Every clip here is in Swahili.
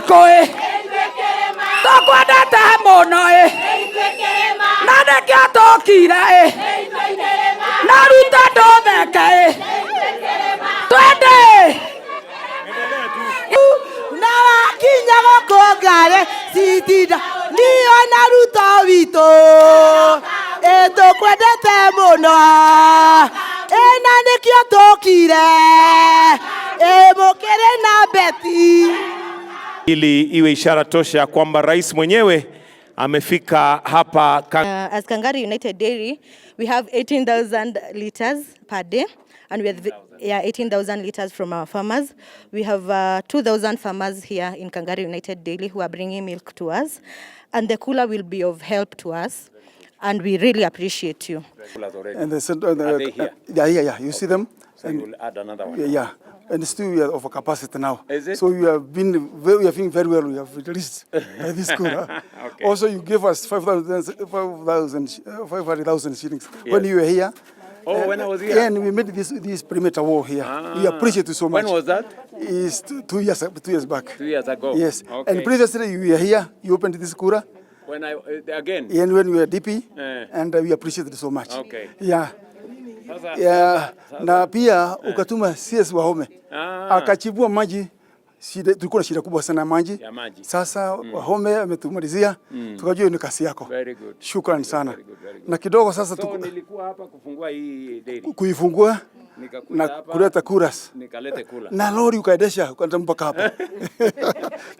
Yaku ĩ tũkwendete mũno ĩ na nĩkĩo tũkire ĩ na Ruto ndũtheke ĩ twende na wakinya gũkũ ngare citinda niyo na Ruto witũ ĩ tũkwendete mũno ĩ na nĩkĩo tũkire ĩ mũkĩrĩ na Beti. Ili iwe ishara tosha ya kwamba rais mwenyewe amefika hapa. As Kangari United Dairy, we have 18,000 liters per day, and we have 18,000 liters from our farmers. We have 2,000 farmers here in Kangari United Dairy who are bringing milk to us, and the cooler will be of help to us, and we really appreciate you. And the, Are they here? Yeah, yeah, yeah. You see them? So you will add another one. Yeah, yeah. And still we are over capacity now. Is it? So we have been very, we are feeling very well. We have released by this cooler. Okay. Also, you gave us 500,000 shillings when Yes. you were here. Oh, when I was here. And we made this perimeter wall here. We appreciate you so much. When was that? It's 2 years back. 2 years ago. Yes. Okay. And previously you were here. You opened this cooler. When I again. And when we were DP, Eh. and we appreciate it so much. Okay. Yeah. Sasa, Yeah, na pia ukatuma CS Wahome akachibua maji. Shida, tulikuwa na shida kubwa sana ya maji. Ya maji. Sasa Wahome ametumalizia, tukajua ni kasi yako. Very good. Shukrani sana. Very good, very good. Na kidogo sasa So nilikuwa hapa kufungua hii dairy. Kuifungua Nikakuja na hapa, kuleta coolers nikalete cooler. Na lori ukaendesha ukaleta mpaka hapa,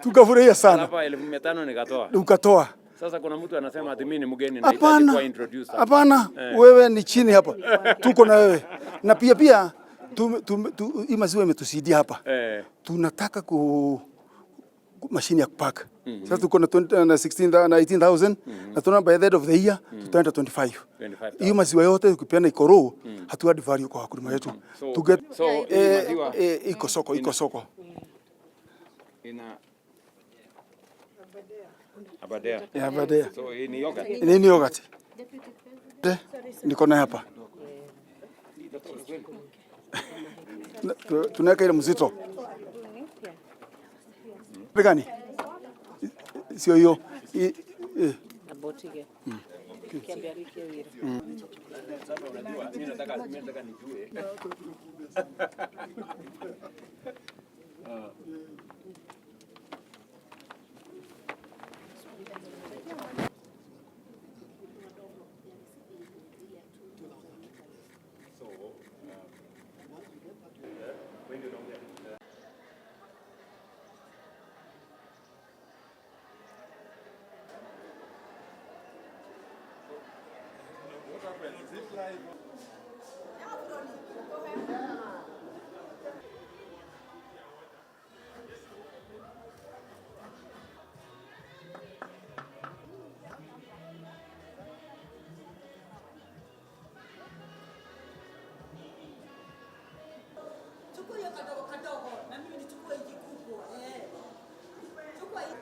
tukafurahia sana. Hapa 500,000 nikatoa. Ukatoa. Sasa kuna mtu anasema ati mimi ni mgeni nahitaji Hapana, kuwa introduce hapa. hapana, wewe ni chini hapa, tuko na wewe na pia hii maziwa imetusaidia hapa. Tunataka mashine ya kupack. Sasa tuko na 20 na 16 na 18,000 na tunaona by the end of the year tutaenda 25. 25,000. Hiyo maziwa yote ukipeana iko raw, hatu add value kwa wakulima wetu. To get So hii maziwa iko soko, iko soko. Ina Aberdare. Ya baadaye. So hii ni yogurt. Nini yogurt? Niko naye hapa. Tunaweka ile mzito. Gani? Sio hiyo. Mimi nataka nijue. Chukua hiyo kadogo kadogo na mimi nichukue hiki kubwa. Eh. Chukua hii.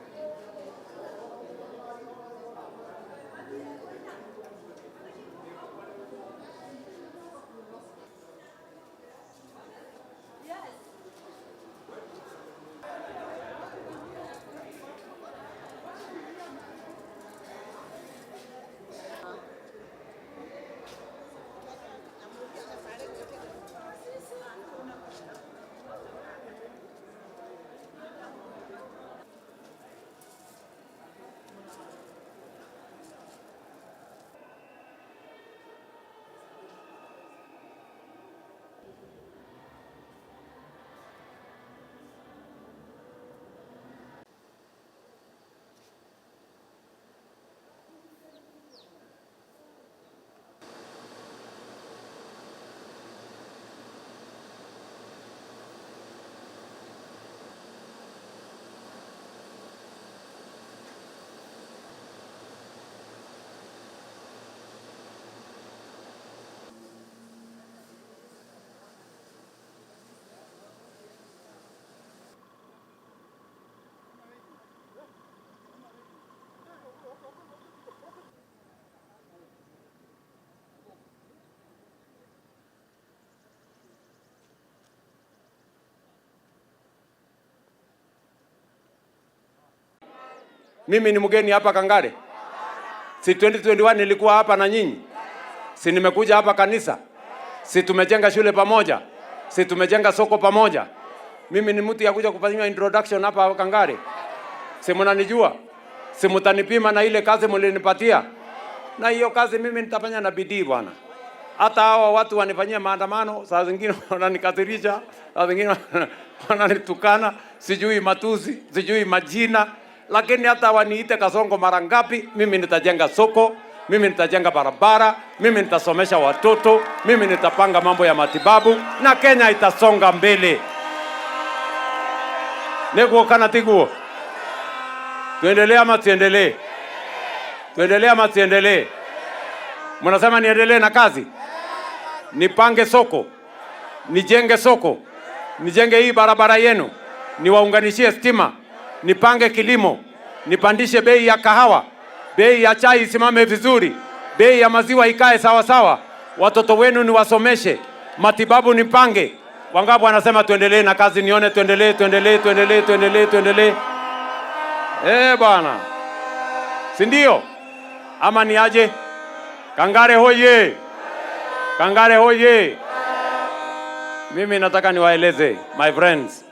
Mimi ni mgeni hapa Kangare? Si 2021 nilikuwa hapa na nyinyi? Si nimekuja hapa kanisa? Si tumejenga shule pamoja? Si tumejenga soko pamoja? Mimi ni mtu ya kuja kufanyiwa introduction hapa Kangare? Si mnanijua? Si mtanipima na ile kazi mlinipatia? Na hiyo kazi mimi nitafanya na bidii, bwana. Hata hawa watu wanifanyia maandamano, saa zingine wananikasirisha, saa zingine wananitukana, sijui matusi, sijui majina, lakini hata waniite Kasongo mara ngapi, mimi nitajenga soko, mimi nitajenga barabara, mimi nitasomesha watoto, mimi nitapanga mambo ya matibabu na Kenya itasonga mbele. Niguo kana tiguo? Tuendelee ama tuendelee? Tuendelee ama tuendelee? Mnasema niendelee na kazi? Nipange soko, nijenge soko, nijenge hii barabara yenu, niwaunganishie stima, nipange kilimo, nipandishe bei ya kahawa, bei ya chai isimame vizuri, bei ya maziwa ikae sawa sawa, watoto wenu niwasomeshe, matibabu nipange. Wangapi wanasema tuendelee na kazi? Nione tuendelee, tuendelee, tuendelee, tuendelee, tuendelee. Eh, bwana, si ndio? Ama ni aje? Kangare hoye! Kangare hoye! Mimi nataka niwaeleze, my friends,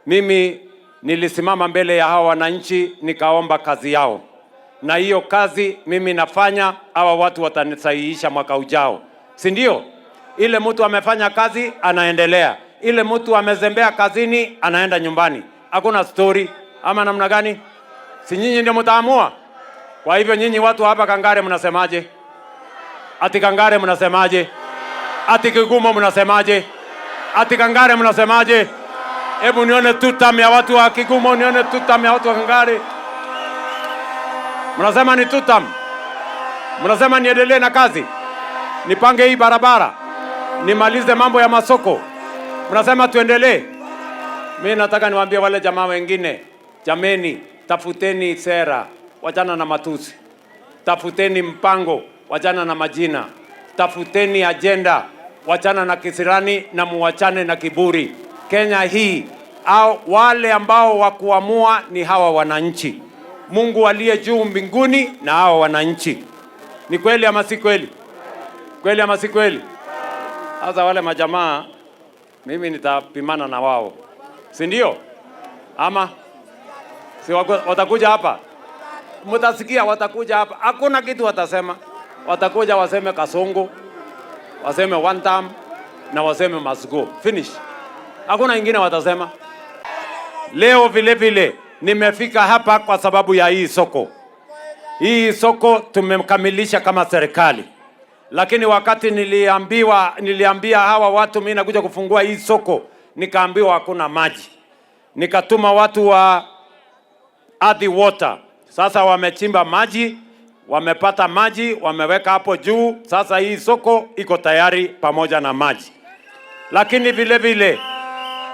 mimi nilisimama mbele ya hawa wananchi nikaomba kazi yao, na hiyo kazi mimi nafanya. Hawa watu watanisahihisha mwaka ujao, si ndio? Ile mtu amefanya kazi anaendelea, ile mtu amezembea kazini anaenda nyumbani. Hakuna story ama namna gani? Si nyinyi ndio mtaamua? Kwa hivyo nyinyi watu hapa Kangare mnasemaje? Ati Kangare mnasemaje? Ati Kigumo mnasemaje? Ati Kangare mnasemaje? Hebu nione tutam ya watu wa Kigumo, nione tutam ya watu wa Kangare. Mnasema ni tutam? Mnasema niendelee na kazi, nipange hii barabara, nimalize mambo ya masoko? Mnasema tuendelee? Mimi nataka niwaambie wale jamaa wengine, jameni, tafuteni sera, wachana na matusi. Tafuteni mpango, wachana na majina. Tafuteni ajenda, wachana na kisirani na muwachane na kiburi. Kenya hii au wale ambao wa kuamua ni hawa wananchi. Mungu aliye juu mbinguni na hawa wananchi. Ni kweli ama si kweli? Kweli ama si kweli? Sasa wale majamaa mimi nitapimana na wao, si ndio? Ama si watakuja hapa, mtasikia watakuja hapa, hakuna kitu watasema. Watakuja waseme Kasongo, waseme one term na waseme must go. Finish. Hakuna ingine watasema. Leo vile vile nimefika hapa kwa sababu ya hii soko. Hii soko tumekamilisha kama serikali, lakini wakati niliambia hawa watu mimi nakuja kufungua hii soko, nikaambiwa hakuna maji. Nikatuma watu wa Athi Water. Sasa wamechimba maji, wamepata maji, wameweka hapo juu. Sasa hii soko iko tayari pamoja na maji. Lakini vile vile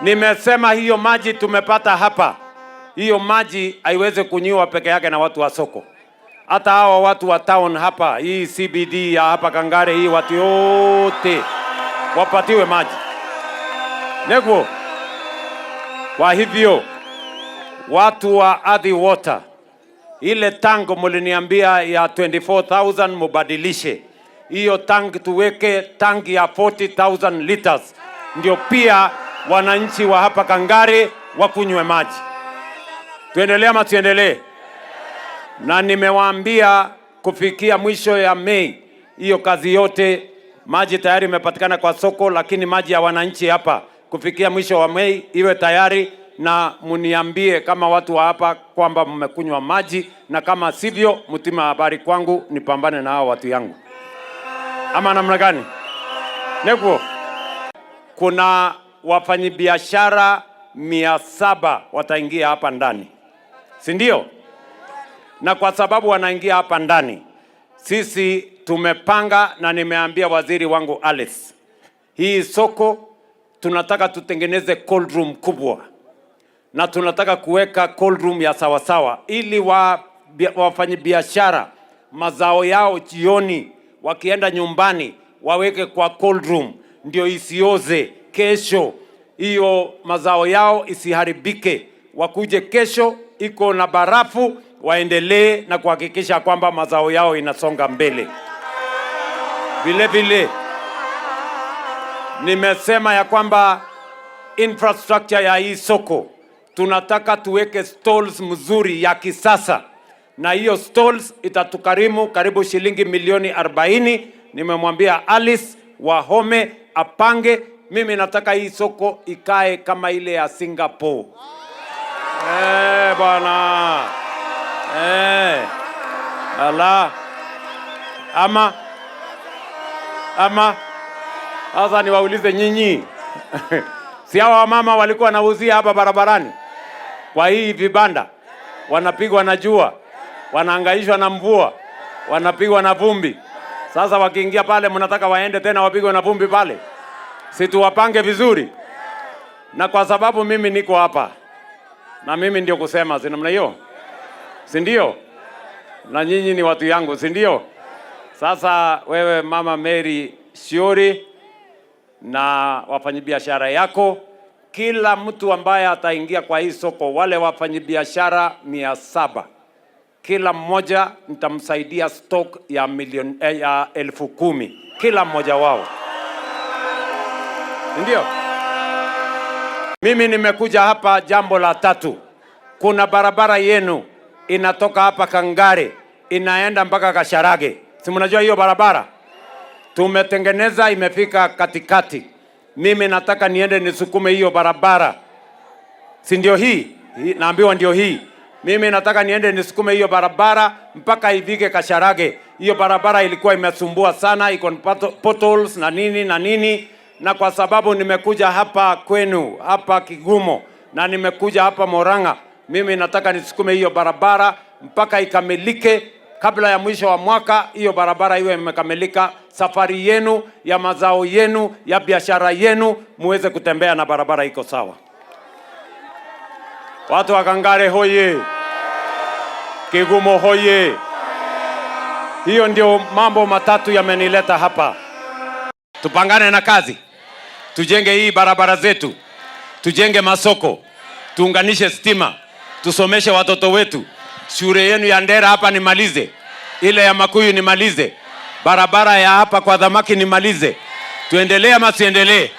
nimesema hiyo maji tumepata hapa, hiyo maji haiwezi kunywiwa peke yake na watu wa soko. Hata hawa watu wa town hapa, hii CBD ya hapa Kangare, hii watu yote wapatiwe maji. Neguo. Kwa hivyo watu wa Athi Water, ile tank muliniambia ya 24,000 mubadilishe hiyo tank, tuweke tank ya 40,000 liters, ndio pia wananchi wa hapa Kangare wakunywe maji. Tuendelee ama tuendelee? Na nimewaambia kufikia mwisho ya Mei, hiyo kazi yote, maji tayari imepatikana kwa soko, lakini maji ya wananchi hapa kufikia mwisho wa Mei iwe tayari, na muniambie kama watu wa hapa kwamba mmekunywa maji, na kama sivyo, mtume habari kwangu nipambane na hao watu yangu, ama namna gani? Neguo, kuna wafanyabiashara 700 wataingia hapa ndani, si ndio? Na kwa sababu wanaingia hapa ndani, sisi tumepanga na nimeambia waziri wangu Alice, hii soko tunataka tutengeneze cold room kubwa, na tunataka kuweka cold room ya sawasawa ili wafanyabiashara mazao yao jioni wakienda nyumbani waweke kwa cold room, ndio isioze kesho, hiyo mazao yao isiharibike, wakuje kesho iko na barafu, waendelee na kuhakikisha kwamba mazao yao inasonga mbele. Vile vile nimesema ya kwamba infrastructure ya hii soko tunataka tuweke stalls mzuri ya kisasa, na hiyo stalls itatukarimu karibu shilingi milioni 40. Nimemwambia Alice Wahome apange. Mimi nataka hii soko ikae kama ile ya Singapore. Bwana, ala ama sasa niwaulize nyinyi, si hawa wamama walikuwa wanauzia hapa barabarani kwa hii vibanda, wanapigwa na jua, wanahangaishwa na mvua, wanapigwa na vumbi. Sasa wakiingia pale, mnataka waende tena wapigwe na vumbi pale? Si tuwapange vizuri? Na kwa sababu mimi niko hapa na mimi ndio kusema, si namna hiyo, si ndio? Na nyinyi ni watu yangu, si ndio? Sasa wewe Mama Mary Shiori na wafanyabiashara yako, kila mtu ambaye ataingia kwa hii soko, wale wafanyabiashara 700, kila mmoja nitamsaidia stock ya milioni ya 10,000 kila mmoja wao, ndio. Mimi nimekuja hapa jambo la tatu. Kuna barabara yenu inatoka hapa Kangare inaenda mpaka Kasharage, si mnajua hiyo barabara? Tumetengeneza, imefika katikati. Mimi nataka niende nisukume hiyo barabara, si ndio hii? Hii? Naambiwa ndio hii. Mimi nataka niende nisukume hiyo barabara mpaka ifike Kasharage. Hiyo barabara ilikuwa imesumbua sana, iko na potholes na nini na nini, na kwa sababu nimekuja hapa kwenu hapa Kigumo na nimekuja hapa Murang'a, mimi nataka nisukume hiyo barabara mpaka ikamilike kabla ya mwisho wa mwaka. Hiyo barabara iwe imekamilika. Safari yenu ya mazao yenu ya biashara yenu muweze kutembea na barabara iko sawa. Watu wa Kangare hoye! Kigumo hoye! Hiyo ndio mambo matatu yamenileta hapa. Tupangane na kazi, tujenge hii barabara zetu, tujenge masoko, tuunganishe stima, tusomeshe watoto wetu. Shule yenu ya Ndera hapa nimalize, ile ya Makuyu nimalize, barabara ya hapa kwa Dhamaki nimalize. Tuendelee ama tuendelee?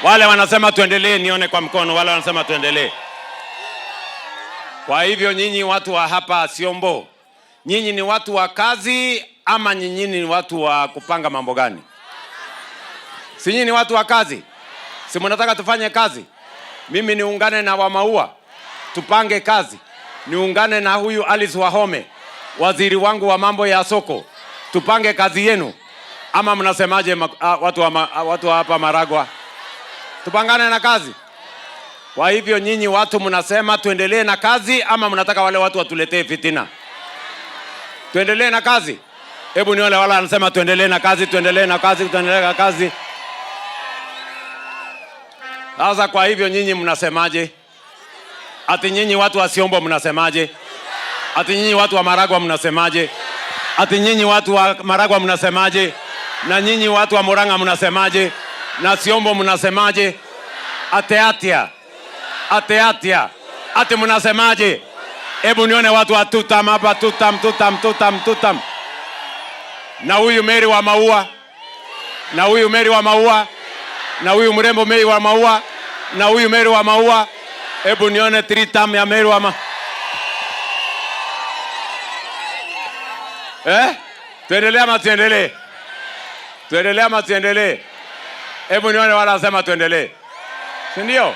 Wale wanasema tuendelee, nione kwa mkono. Wale wanasema tuendelee. Kwa hivyo nyinyi watu wa hapa Siombo, nyinyi ni watu wa kazi ama nyinyi ni watu wa kupanga mambo gani? Si nyinyi ni watu wa kazi? Si mnataka tufanye kazi? Mimi niungane na Wamaua tupange kazi, niungane na huyu Alice Wahome, waziri wangu wa mambo ya soko, tupange kazi yenu, ama mnasemaje? Watu wa hapa Maragwa, tupangane na kazi. Kwa hivyo nyinyi watu mnasema tuendelee na kazi ama mnataka wale watu watuletee fitina? Tuendelee na kazi. Hebu nione wale wanasema tuendelee na kazi, tuendelee na kazi, tuendelee na kazi. Sasa kwa hivyo nyinyi mnasemaje? Ati nyinyi watu wa Siombo mnasemaje? Ati nyinyi watu wa Maragwa mnasemaje? Ati nyinyi watu wa Maragwa mnasemaje? Na nyinyi watu wa Murang'a mnasemaje? Na Siombo mnasemaje? Ate atia. Ate atia. Ati mnasemaje? Hebu nione watu wa tutam hapa, tutam, tutam, tutam, tutam. Na huyu Mary wa Maua, na huyu Mary wa Maua, na huyu mrembo Mary wa Maua, na huyu Mary wa Maua. Hebu nione three tam ya Mary wa ma. Tuendelee ama tuendelee? Tuendelee ama tuendelee? Hebu nione wala wasema tuendelee. Si ndio?